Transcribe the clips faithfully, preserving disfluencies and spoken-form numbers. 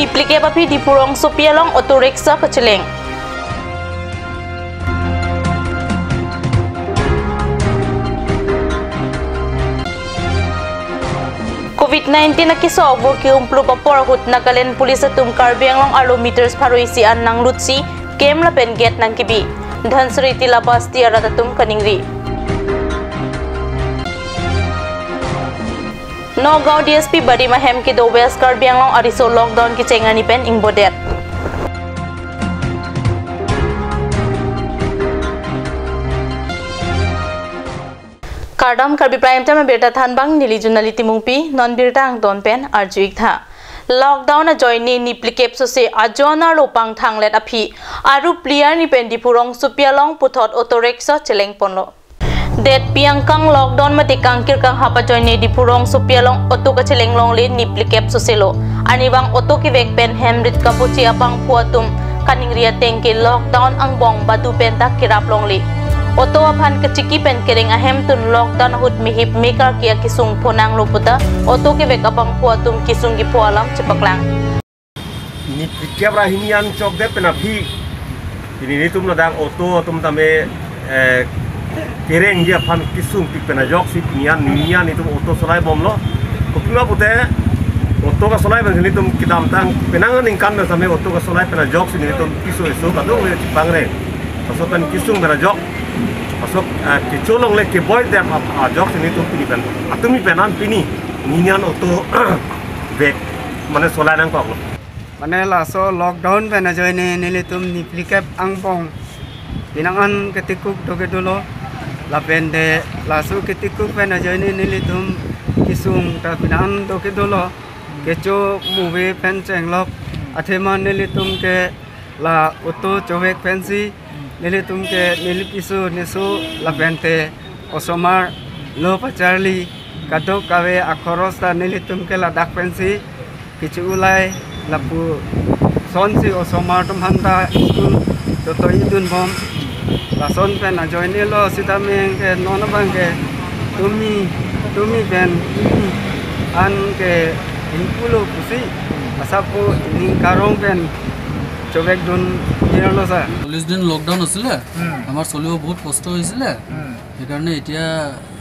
Niphlikep aphi Diphu rongsopi along auto rickshaw kacheleng. Covid nineteen akeso abur ke-umplup apor ahut Nagaland Police atum Karbi Anglong arlo meters pharo isi an nanglutsi camp lapen gate nangkebi. Dhansiri Tila Basti arat atum kaningri. Nagaon D S P barim ahem kedo West Karbi Anglong ariso lockdown kecheng arni pen ingbodet. Kardom Karbi Prime Time abirta thanbang, neli Junali Timungpi, non birta angton pen arju-ik tha. Lockdown ajoine niphlikep sose ajoine arlo pangthanglet aphi, arlo phli arni pen Diphu rongsopi along puthot auto rickshaw chelengponlo. Detpi angkang lockdown mate kangkir kanghap ajoine Diphu rongsopi along auto kacheleng longle niphlikep soselo. Arnivang auto kevek pen hem rit kapochi abangphu atum kaningri ateng ke lockdown angbong badu pen ta kerap longle. Auto aphan kachiki pen kereng ahemtun lockdown ahut mehip mekarki akesung phonanglo puta auto kevek abangphu atum kesung kepho alam chepaklang. Niphlikep ra hini an chokdet pen aphi, pini nelitum ladak auto atum tame, eh, kerengji aphan kesungpik pen ajoksi pini an, nini an nelitum auto solai bomlo. Kopima pute auto kasolai pen nelitum kedamtang penang aningkan pen same auto kasolai pen ajoksi nelitum keso eso kadokave chepangre. Laso pen kesung pen ajok, laso, eh, kecho longle keboi det ap-, ajoksi nelitum pini pen, atum ni pen an pini nini an auto vek mane solai nangkoklo. Mane laso lockdown pen ajoine nelitum niphlikep angbong penang an ketikuk doke dolo. Lapen de laso ketikuk pen ajoine nelitum kesung ta penang an doke dolo. Kecho muve pen chenglok athema nelitum ke la auto chovek pensi nelitum ke neli piso neso lapen te osomar lo pacharli kadokave akhoros ta nelitum ke ladak pensi kecho ulai lapu sonsi osomar atum aphanta school dotoi dunbom. Lason pen ajoinelo sitame ke non abang ke tumi, tumi pen tumi an ke ingpulo pusi asapo ning karong pen chovek dun nirlo sa. চল্লিছ দিন লকডাউন আছিলে। উম। আমাৰ চলিব বহুত কষ্ট হৈছিলে। উম। সেইকাৰণে এতিয়া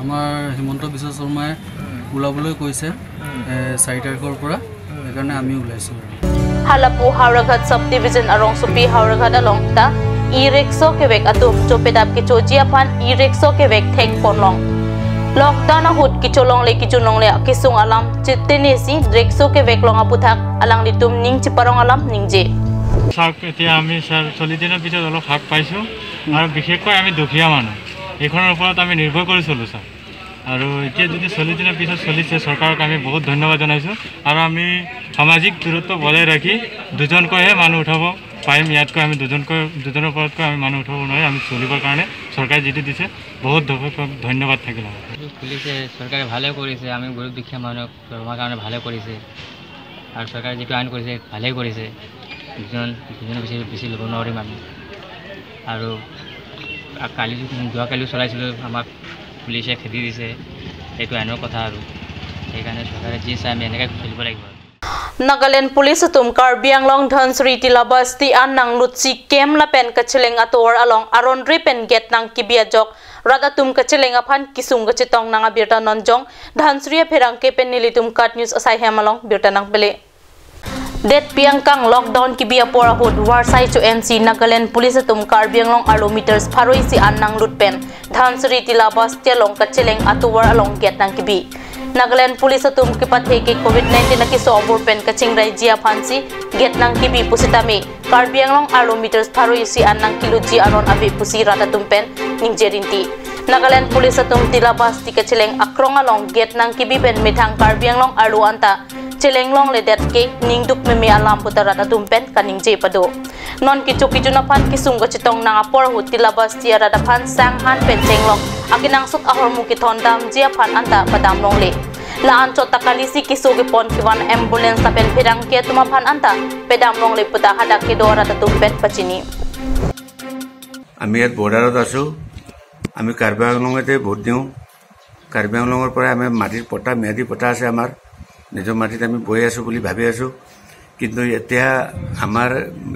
আমাৰ হিমন্ত বিশ্ব শৰ্মাই উম। ওলাবলৈ কৈছে, উম। এ, চাৰি তাৰিখৰ পৰা। উম। সেইকাৰণে আমি ওলাইছোঁ আৰু। Halapu Howraghat subdivision arongsopi Howraghat along ta e-rickshaw kevek atum chopedap kechoji aphan e-rickshaw kevek thekponlong. Lockdown ahut kecholongle kejunlongle kesung alam chitene si rickshaw kevek long aputhak alanglitum ning cheparong alam ningje. চাওক, এতিয়া আমি, ছাৰ, চল্লিছ দিনৰ পিছত অলপ হ্ৰাস পাইছোঁ আৰু বিশেষকৈ আমি দুখীয়া মানুহ, এইখনৰ ওপৰত আমি নিৰ্ভৰ কৰি চলোঁ, ছাৰ। আৰু এতিয়া যদি চল্লিছ দিনৰ পিছত চলিছে, চৰকাৰক আমি বহুত ধন্যবাদ জনাইছোঁ। আৰু আমি সামাজিক দূৰত্ব বজাই ৰাখি দুজনকৈহে মানুহ উঠাব পাৰিম। ইয়াতকৈ আমি দুজনকৈ, দুজনৰ ওপৰতকৈ আমি মানুহ উঠাব নোৱাৰিম। আমি চলিবৰ কাৰণে চৰকাৰে যিটো দিছে, বহুত ধ-, ধন্যবাদ থাকিল আমাৰ। এইটো খুলিছে, চৰকাৰে ভালে কৰিছে। আমি গৰীব দুখীয়া মানুহক আমাৰ কাৰণে ভালে কৰিছে। আৰু চৰকাৰে যিটো আইন কৰিছে, ভালেই কৰিছে। দুজন, দুজনৰ বেছি, বেছি ল'ব নোৱাৰিম আমি। আৰু কালি, যোৱাকালিও চলাইছিলোঁ, আমাক পুলিচে খেদি দিছে। এইটো আইনৰ কথা আৰু। সেইকাৰণে চৰকাৰে যি চাই আমি এনেকৈ চলিব লাগিব আৰু। Nagaland Police atum Karbi Anglong Dhansiri Tila Basti an nanglutsi camp lapen kacheleng atovar along aron re pen gate nangkebi ajok rat atum kacheleng aphan kesung kachetong nang abirta nonjong Dhansiri apherangke pen nelitum KAT News asai hem along birta nangpele. Detpi angkang lockdown kebi apor ahut warsai cho-ensi Nagaland Police atum Karbi Anglong arlo meters pharo isi an nanglut pen Dhansiri Tila Basti along kacheleng atovar along gate nangkebi. Nagaland Police atum kepathe ke Covid nineteen akeso abur pen kachingrai ji aphansi gate nangkebi pusitame Karbi Anglong arlo meters pharo isi an nangkelutji aron ave pusi rat atum pen ningje rinti. Nagaland Police atum Tila Basti kacheleng akrong along gate nangkebi pen methang Karbi Anglong arlo anta cheleng longledet ke ningduk meme alam puta rat atum pen kaningje pado. Non kecho kejun aphan kesung kachetong nang apor ahut Tila Basti arat aphan sang han pen chenglok akenangsot ahormu kethondamji aphan anta padam longle. La-an chot ta kalisi keso kepon kevan ambulance lapen pherangke atum aphan anta pedam longle puta hadak kedo arat atum pen pachini. আমি ইয়াত বৰ্ডাৰত আছোঁ। আমি কাৰ্বি আংলঙতে ভোট দিওঁ। কাৰ্বি আংলঙৰ পৰাই আমি মাটিৰ পট্টা, ম্যাদী পট্টা আছে আমাৰ। নিজৰ মাটিত আমি বহি আছোঁ বুলি ভাবি আছোঁ। কিন্তু এতিয়া আমাৰ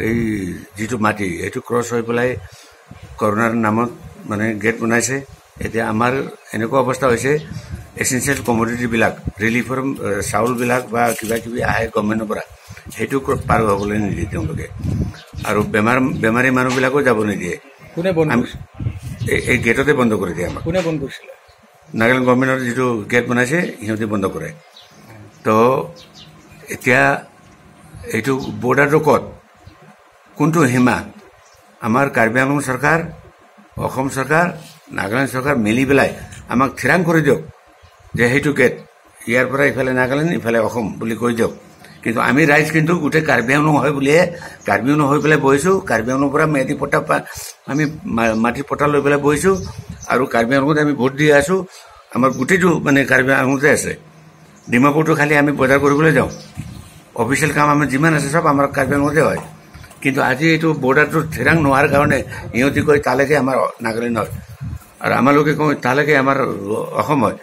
এই যিটো মাটি, এইটো ক্ৰছ হৈ পেলাই কৰোণাৰ নামত মানে গেট বনাইছে। এতিয়া আমাৰ এনেকুৱা অৱস্থা হৈছে, এচেনচিয়েল কমডিটিবিলাক, ৰিলিফৰ, এ, চাউলবিলাক বা কিবা কিবি আহে গভৰ্ণমেণ্টৰ পৰা, সেইটো ক্ৰ-, পাৰ হ'বলৈ নিদিয়ে তেওঁলোকে। আৰু বেমাৰ, বেমাৰী মানুহবিলাকো যাব নিদিয়ে। কোনে বন্ধ আমি কৰিছে? এই, এই গেটতে বন্ধ কৰি দিয়ে আমাক। কোনে বন্ধ কৰিছিলে? নাগালেণ্ড গভৰ্ণমেণ্টৰ যিটো গেট বনাইছে, সিহঁতে বন্ধ কৰে। তো এতিয়া এইটো বৰ্ডাৰটো ক'ত, কোনটো সীমা? আমাৰ কাৰ্বি আংলং চৰকাৰ, অসম চৰকাৰ, নাগালেণ্ড চৰকাৰ মিলি পেলাই আমাক থিৰাং কৰি দিয়ক যে সেইটো গেট, ইয়াৰ পৰা ইফালে নাগালেণ্ড, ইফালে অসম বুলি কৈ দিয়ক। কিন্তু আমি ৰাইজ কিন্তু গোটেই কাৰ্বি আংলং হয় বুলিয়ে কাৰ্বি আংলং হৈ পেলাই বহিছোঁ। কাৰ্বি আংলং পৰা মেধি পট্টা পা-, আমি মা-, মাটিৰ পট্টা লৈ পেলাই বহিছোঁ আৰু কাৰ্বি আংলঙত আমি ভোট দি আছোঁ। আমাৰ গোটেইটো মানে কাৰ্বি আংলঙতে আছে। ডিমাপুৰটো খালি আমি বজাৰ কৰিবলৈ যাওঁ, অফিচিয়েল কাম আমাৰ যিমান আছে চব আমাৰ কাৰ্বি আংলঙতে হয়। কিন্তু আজি এইটো বৰ্ডাৰটো থিৰাং নোহোৱাৰ কাৰণে সিহঁতি কয় তালৈকে আমাৰ নাগালেণ্ড হয় আৰু আমালোকে কওঁ তালৈকে আমাৰ অসম হয়।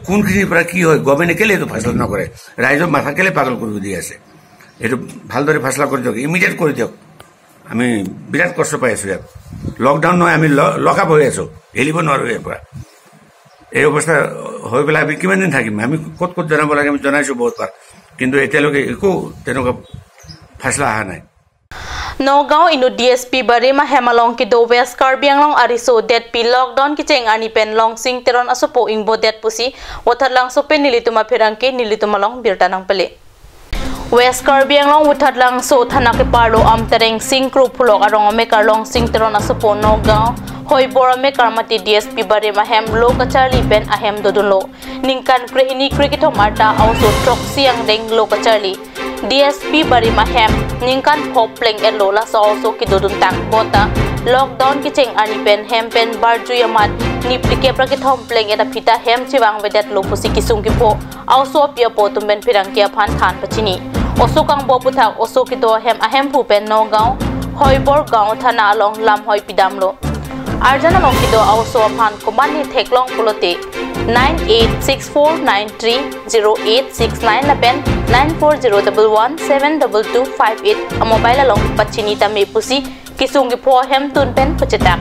কোনখিনিৰ পৰা কি হয় গভৰ্ণমেণ্টে কেলে এইটো ফাইচলা নকৰে? ৰাইজৰ মাথা কেলে পাগল কৰি দি আছে? এইটো ভালদৰে ফাইচলা কৰি দিয়ক, ইমিডিয়েট কৰি দিয়ক। আমি বিৰাট কষ্ট পাই আছোঁ ইয়াত। লকডাউন নহয়, আমি ল-, লকআপ হৈ আছোঁ, এৰিব নোৱাৰোঁ ইয়াৰ পৰা। এই অৱস্থা হৈ পেলাই আমি কিমান দিন থাকিম? আমি ক'ত ক'ত জনাব লাগে আমি জনাইছোঁ বহুত বাৰ, কিন্তু এতিয়ালৈকে একো তেনেকুৱা ফাইচলা অহা নাই। Nagaon inut D S P barim ahem along kedo West Karbi Anglong ariso detpi lockdown kecheng arni pen Longsing Teron asopo ingbodet pusi Wuthatlangso pen nelitum apherangke nelitum along birta nangpele. West Karbi Anglong Wuthatlangso thana keparlo Amtereng Singkru Phulok arong amekar Longsing Teron asopo Nagaon Hoibor amekar mate D S P barim ahem lo kacharli pen ahem dodunlo. Ningkan krehini krekethom arta aoso throksi angdeng lo kacharli. D S P barim ahem ningkan pho pleng-etlo laso aoso kedoduntang bota lockdown kecheng arni pen hem pen barjui amat niplikep ra kethom pleng-et aphi ta hem chevangvedetlo pusi kesung kepho aoso api apo atum pen pherangke aphan than pachini. Oso kangbo aputhak oso kedo ahem ahemphu pen Nagaon Hoibor Gaon thana along lamhoi pidamlo. Arjan along kedo aoso aphan komatne theklong pulote nine eight six four nine three zero eight six nine lapen nine four zero double one seven double two five eight amobile along pachini tame pusi kesung kepho ahemtun pen pachetak.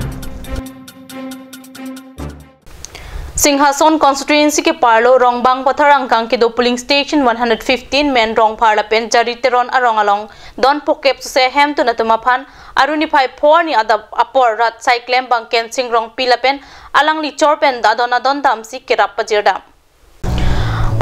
Singhason constituency keparlo Rongbang Pathar angkang kedo polling station one hundred fifteen men Rongphar lapen Jari Teron arong along don phokep suse ahemtun atum aphan aruni phai pho arni adap apor rat saiklem Bangkensing Rongpi lapen alangli chor pen adon adon damsi kerap pajirdam.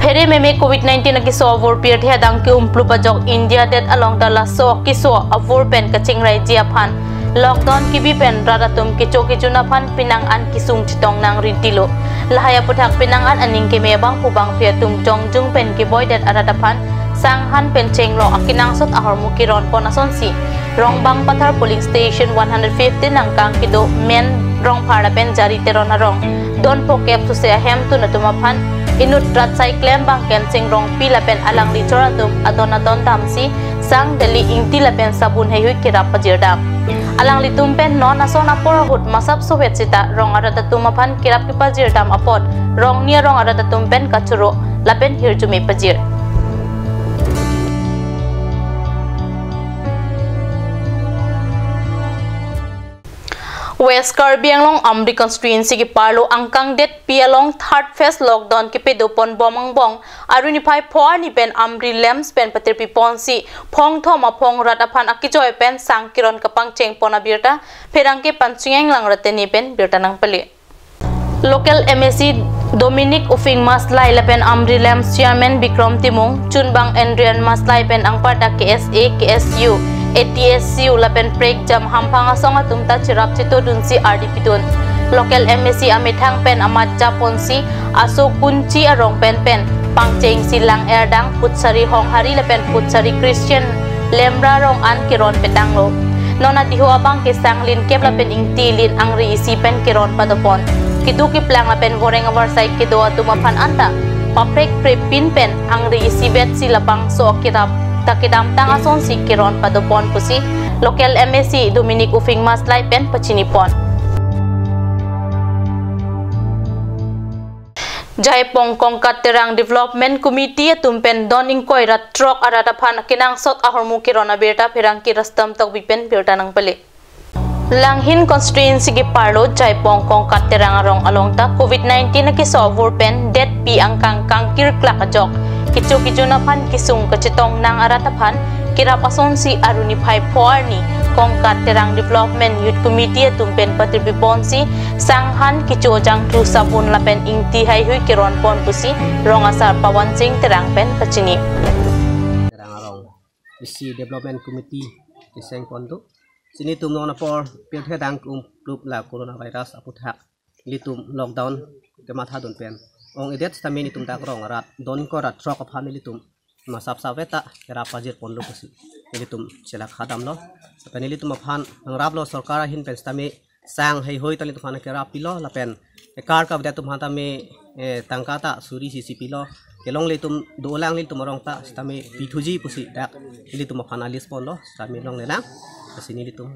Phere meme covid nineteen akeso avur pirthe adang ke-umplu pajok India det along ta laso akeso avur pen kachingrai ji aphan lockdown kebi pen rat atum kecho kejun aphan penang an kesung chetong nang rintilo. Lahai aputhak penang an aning keme abangphu bangphi atum jongjung pen keboidet arat aphan sanghan pen chenglok akenangsot ahormu keron pon asonsi Rongbang Pathar polling station one hundred fifteen angkang kedo men Rongphar lapen Jari Teron arong don phokep suse ahemtun atum aphan inut rat saiklem Bangkensing Rongpi lapen alangli chor atum adon adon damsi sang, deli, ingti lapen sabun heihui kerap pajirdam. Alanglitum pen non ason apor ahut masap sohet sita rong arat atum aphan kerap kepajirdam apot rongni arong arat atum pen kachoro lapen hirjume pajir. West Karbi Anglong Amri constituency keparlo angkang detpi along third phase lockdown kepedo pon bom angbong aruni phai pho arni pen Amri LAMPS pen patirpi ponsi phongthom aphong rat aphan akejoi pen sang keron kapangcheng pon abirta pherangke Panching Englang Ratene pen birta nangpele. Local MAC Dominic Uphing Maslai lapen Amri LAMPS chairman Bikram Timung, chunbang Adrian Maslai pen anparta KSA, KSU, ATSU lapen prekjam hamphang asong atum ta cherap chetodunsi ardi pidun. Local MAC amethang pen amat japonsi aso Kunchi arong pen pen pangchengsi Lang Erdang, Putsari Honghari lapen Putsari Christian Lemra rong an keron petanglo. Non adiho abang ke sang lin kep lapen ingti lin angri isi pen keron padopon. Keduk keplang lapen voreng avarsai kedo atum aphan anta paprek prepin pen angri isi vetsi labangso akerap ta kedamtang asonsi keron padopon pusi local MAC Dominic Uphing Maslai pen pachini pon. Jaipong Kongkat Terang Development Committee atum pen don ingkoi ra throk arat aphan kenangsot ahormu keron abirta pherangke Rustom Tokbi pen birta nangpale. Langhin constituency keparlo Jaipong Kongkat Terang arong along ta covid nineteen akeso avur pen detpi angkang kangkirklak ajok kecho kejun aphan kesung kachetong nang arat aphan kerap asonsi aruni phai pho arni Kongkat Terang Development Youth Committee atum pen patirpi ponsi sanghan kecho jangthu sabun lapen ingti haihui keron pon pusi rong asar Pawan Singh Terang pen pachini. Terang arong isi development committee keseng pon do. Sini tum non apor pirthe dang um plup la coronavirus aputhak ilitum lockdown kematha dun pen ong-edet sitame ilitum dak rong arat don ingkoi ra throk aphan ilitum masap save ta kerap pajir ponlo pusi ilitum chelak hadamlo. Lapen ilitum aphan nangraplo sorkar ahin pen sitame sang haihui ta ilitum aphan kerap pilo lapen ekar kavedet atum aphan tame, eh, tangka ta suri isi isi pilo. Kelongle atum dolang ilitum arong ta sitame pithuji pusi dak ilitum aphan alis ponlo sitame longlelang. Sini ilitum.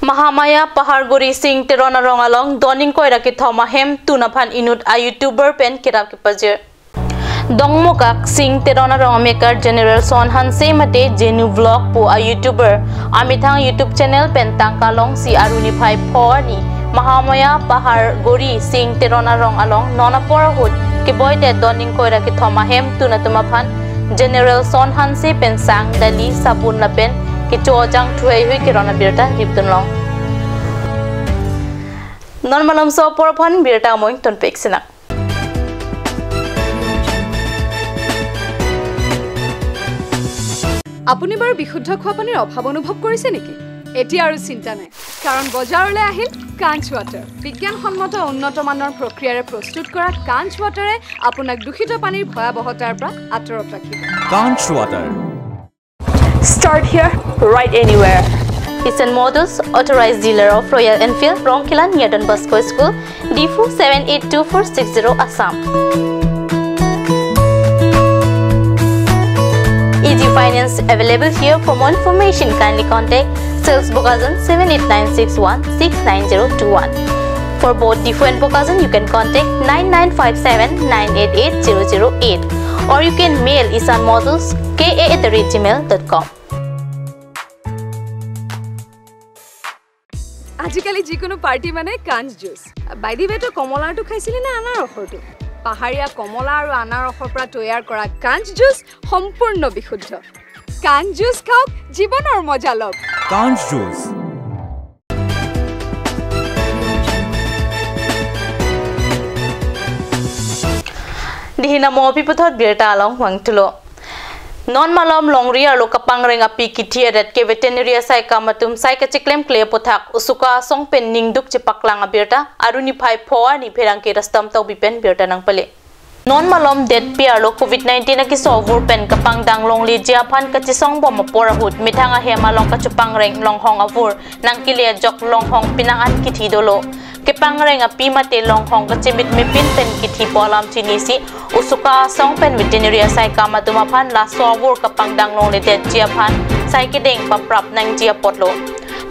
Mahamaya Paharguri Singh Teron arong along don ingkoi ra kethom ahem tun aphan inut a YouTuber pen kerap kepajir. Dongmukak Singh Teron arong amekar General Son Hanse mate Jenu Vlog pu a YouTuber amethang YouTube channel pen tangka longsi aruni phai pho arni Mahamaya Paharguri Singh Teron arong along non apor ahut keboidet don ingkoi ra kethom ahem tun atum aphan General Son Hanse pen sang, dali, sabun lapen kecho jangthu haihui keron abirta ripdun long. Non malomso apor aphan birta amoing tonpik sinang. আপুনি বাৰু বিশুদ্ধ খোৱা পানীৰ অভাৱ অনুভৱ কৰিছে নেকি? এতিয়া আৰু চিন্তা নাই, কাৰণ বজাৰলৈ আহিল কাঞ্চ ৱাটাৰ। বিজ্ঞানসন্মত উন্নত মানৰ প্ৰক্ৰিয়াৰে প্ৰস্তুত কৰা কাঞ্চ ৱাটাৰে আপোনাক দূষিত পানীৰ ভয়াৱহতাৰ পৰা আঁতৰত ৰাখিব। Kanch Water. Start here, ride anywhere. Isan Motors, authorized dealer of Royal Enfield, Rongkhelan near Don Bosco School, Diphu seven eight two four six zero, Assam. Easy finance available here. For more information, kindly contact sales bokajan seven eight nine six one six nine zero two one. For both Diphu and Bokajan, you can contact nine nine five seven nine eight eight zero zero eight, or you can mail Isan Motors K A at the rate gmail dot com. আজিকালি যিকোনো পাৰ্টি মানে কাঞ্চ juice. By the ৱে, তই কমলাৰটো খাইছিলি নে আনাৰসৰটো? পাহাৰীয়া কমলা আৰু আনাৰসৰ পৰা তৈয়াৰ কৰা কাঞ্চ জুচ সম্পূৰ্ণ বিশুদ্ধ। কাঞ্চ জুচ খাওক, জীৱনৰ মজা লওক। Kanch Juice. Dihina mo pi puthot birta along vangthulo. Non malom longri arlo kapangreng api kithi adet ke veterinary asaikam atum sai kacheklemkle aputhak Usuka asong pen ningduk chepaklang abirta aruni phai pho arni pherangke Rustom Tokbi pen birta nangpale. Non malom detpi arlo covid nineteen akeso avur pen kapangdang longleji aphan kachesong bom apor ahut methang ahem along kachepangreng longhong avur nangkele ajok longhong penang an kithi dolo. Kepangreng api mate longhong kachemit mepin pen kithi pu alam chinisi Usuka asong pen veterinary asaikam atum aphan laso avur kapangdang longledetji aphan sai kedeng paprap nangji apotlo.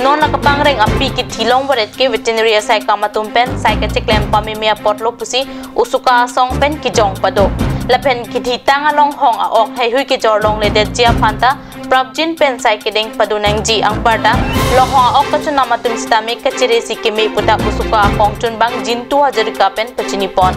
Non la kapangreng api kithi longvaret ke veterinary asaikam atum pen sai kacheklem pameme apotlo pusi Usuka asong pen kejong pado. Lapen kithi tang alonghong a-ok haihui kejor longledetji aphan ta prapjin pen sai kedeng pado nangji, anparta longhong a-ok kachonam atum sitame kachere si keme puta Usuka akongchunbang Jintu Hazarika pen pachini pon.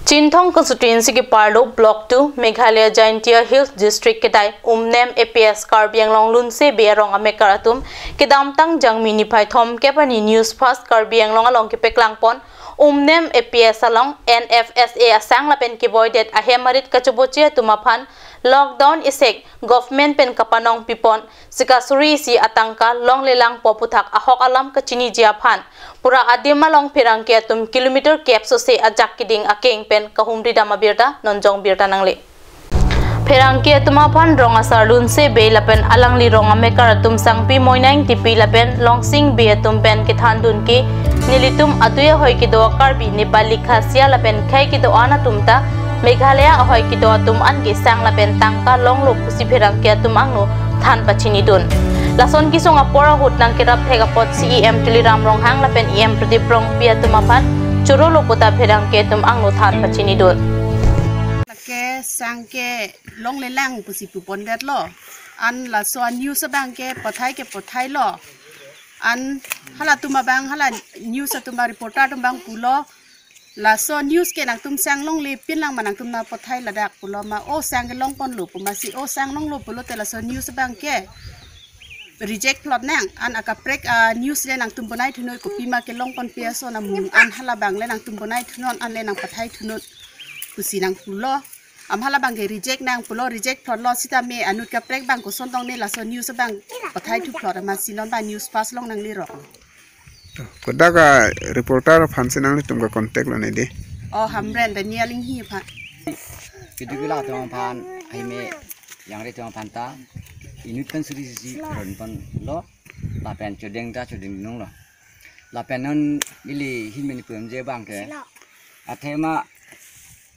Chinthong constituency keparlo Block two, Meghalaya Jaintia Hills District kedai Umnem A P S Karbi Anglong Lunse Bey arong amekar atum kedamtang Jangmi niphai thomkep arni News Fast Karbi Anglong along kepeklang pon Umnem A P S along N F S A asang lapen keboidet ahem arit kachoboche atum aphan lockdown isek government pen kapanong pipon sika suri isi atangka longlelang pu aputhak ahok alam kachiniji aphan pura adim along pherangke atum kilometer kep sose ajak keding akeng pen kahumri dam abirta nonjong birta nangle. Pherangke atum aphan rong asar Lunse Bey lapen alangli rong amekar atum Sangpi Moinang Tipi lapen Longsing Bey atum pen kethandun ke nelitum atui ahoi kedo Karbi, Nepali, Khasia lapen khei kedo-an atum ta Meghalaya ahoi kedo atum an ke sang lapen tangka longlo pusi pherangke atum angno than pachinidun. Lason kesung apor ahut nangkerap thek apot C E M Tuliram Ronghang lapen E M Pradip Rongpi atum aphan choro lo puta pherangke atum angno than pachinidun. Lake sang ke longlelang pusi pupondetlo. An laso a-news abang ke pathai ke pathailo. An halatum abang, hala news atum abang, reporter atum abang pulo. Laso news ke nangtum sang longle pinlang ma nangtum nangpathai ladak pulo ma, o sang ke longponlo pu ma si, o sang longlo pulote laso news abang ke reject plot nang, an akaprek a-news le nangtum bonai thunon, kopima ke longponpe ason amung an, halabang le nangtum bonai thunon, an le nangpathai thunon pusi nangpulo. Am halabang ke reject nang pulo, reject plotlo sitame anut kaprek abang koson tong ne laso news abang pathai thu plot ma si non abang news pass long nanglerok. To, kodak a-reporter aphan si nanglitum ke contact lo ne di. O Hamren Daniel Inghi aphan. Keduk ila atum aphan, ahime yangre atum aphan ta inut kan suri sisi ron ponlo, lapen chodeng ta chodeng nunglo. Lapen non ili hin meni pemje abang ke. Athema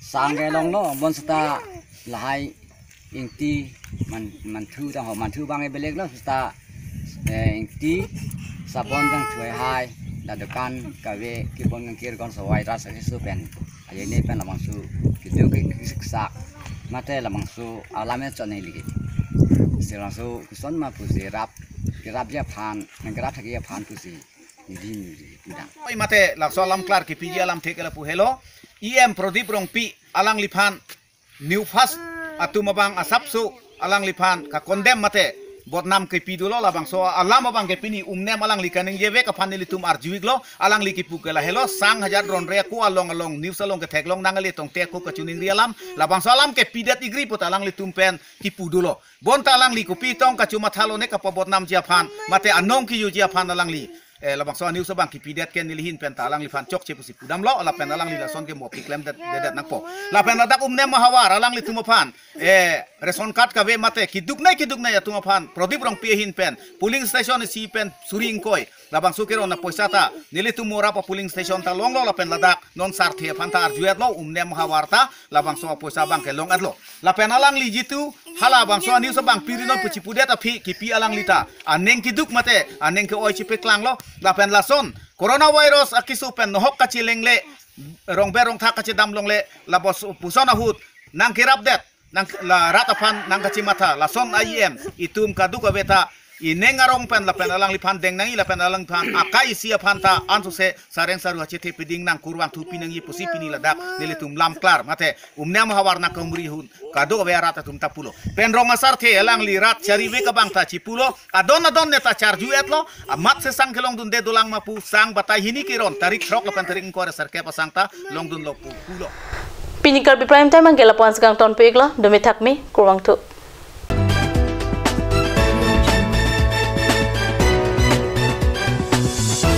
sang ke longlo, bonseta lahai ingti man, manthu ta ho, manthu abang ke belek lo, seta, eh, ingti sabon jangthu hai, la dokan kave kibon kangkir kon sawai ras ake su pen. Aye ne pen labangso keduk ke siksak. Mate labangso alam e chon ne ligi. Si labangso koson ma pusi rap, kerapji aphan, nangkerap thekji aphan pusi nidi nidi pudam. Oi mate laso alam klar kepiji alam thek lapu helo. E M Pradip Rongpi alangliphan New First atum abang asapso alangliphan ka-condemn mate bodnam kepi dolo, labangso alam abang ke pini umnem alangli kaningje vek aphan nelitum arju-iklo. Alangli kipu ke lahelo, sang hajat ronre ako along along news along ketheklong nang ale tongte ako kachiningri alam, labangso alam ke pidet igri puta alanglitum pen kipu dolo. Bonta alangli kopi tong kachimathalo ne kapabodnamji aphan mate anong kijuji aphan alangli, eh, labangso a-news abang kipidet ke neli hin pen ta alangliphan chokche pusi pudamlo, lapen alangli lason ke mo piklemdet dedet nangpo. Lapen ladak umnem ahavar alanglitum aphan, eh, ration card kave mate keduk nei keduk nei atum aphan Pradip Rongpi ahin pen polling station isi pen suri ingkoi labangso keron apoisa ta nelitum morap a-polling station ta longlo, lapen ladak non sarthe aphan ta arju-etlo, umnem ahavar ta labangso apoisa abang ke long-etlo. Lapen alangli jitu halabangso a-news abang pirinon pu chipudet aphi kipi alangli ta aning keduk mate aning ke-oi chipeklanglo. Lapen lason coronavirus akeso pen nohok kachelengle, rongber rongthak kachedam longle, labos puson ahut nangkerapdet, nang la rat aphan nangkachimatha, lason a-E M itum kaduk kave ta ineng arong pen lapen alangliphan deng nangji lapen alangliphan akai isi aphan ta ansose sareng saru achethe piding nang kurvangthu pinangji pusi pini ladak nelitum lam klar mate umnem ahavar nangkamuri ahut kaduk kave arat atum ta pulo. Pen rong asarthe alangli rat charivek abang ta chipulo, adon adon ne ta charju-etlo, amat se sang kelongdunde dolang ma pu, sang batai hini keron tarik throk lapen tarik ingkoi ra sirkep asang ta longdunlo pu pulo. Pini Karbi Prime Time abang ke lapu-an si kangton pik lo, dumi thak mi, kurvangthu.